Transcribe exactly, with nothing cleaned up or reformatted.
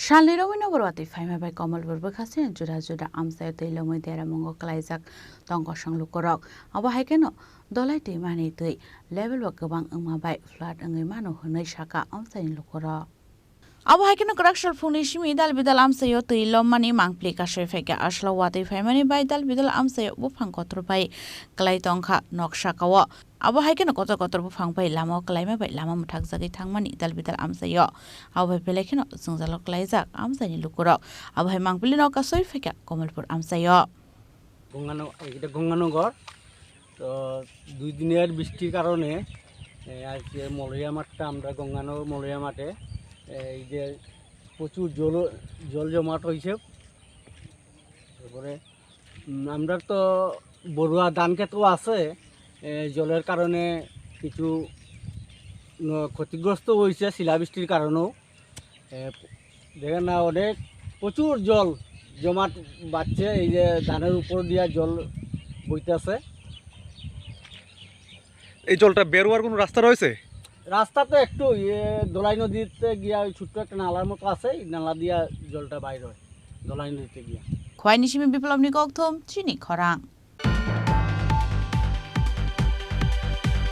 Salni rogwi nokbar watwi phaima bai Kamalpur bwkhasni juda juda amchaio twi lomwi deramungo klaijak tong kosong lukurok. Abo hai kheno Dolai twimani twi level bo kwbang wngma bai flood wngwi mano hwnwi sakha amchaini lukurok. Abo hai kheno kwrak sal phungni simi dal bidal amchaio twi lommani mangpili kasui phaikha. Aswlao watwi phaimani bai dal bidal amchaio buphang kotor bai klai tongkha nok sakao. Abo hai kheno kotor kotor buphang bai lama o klaima bai lama mwthakjagwi thangmani dal bidal amchaio. Abo bai belai kheno jwngjalo klaijak amchaini lukurok. Abo hai mangpili nok kasui phaikha Kamalpur amchaio. গঙ্গান-, এটা গঙ্গানগর। তো দুই দিনের বৃষ্টির কারণে, এ, আজকে মলয়া মাঠটা, আমরা গঙ্গানগর মলয়া মাঠে, এ, এই যে প্রচুর জল, জল জমাট হয়েছে। তারপরে, উম, আমরা তো বড়ুয়া ধান ক্ষেতও আছে, এ, জলের কারণে কিছু ন-, ক্ষতিগ্রস্ত হয়েছে শিলাবৃষ্টির কারণেও। এ, দেখেন না, অনেক প্রচুর জল জমাট বাঁধছে, এই যে ধানের উপর দিয়া জল বইতেছে। এই জলটা বেরোয়ার কোনো রাস্তা রয়েছে? রাস্তা তো একটু, ইয়ে, দোলাই নদীতে গিয়া ওই ছোট্ট একটা নালার মতো আছে, এই নালা দিয়া জলটা বাইর হয় দোলাই নদীতে গিয়া। Khwaini simi Biplobni kokthum chini khorang.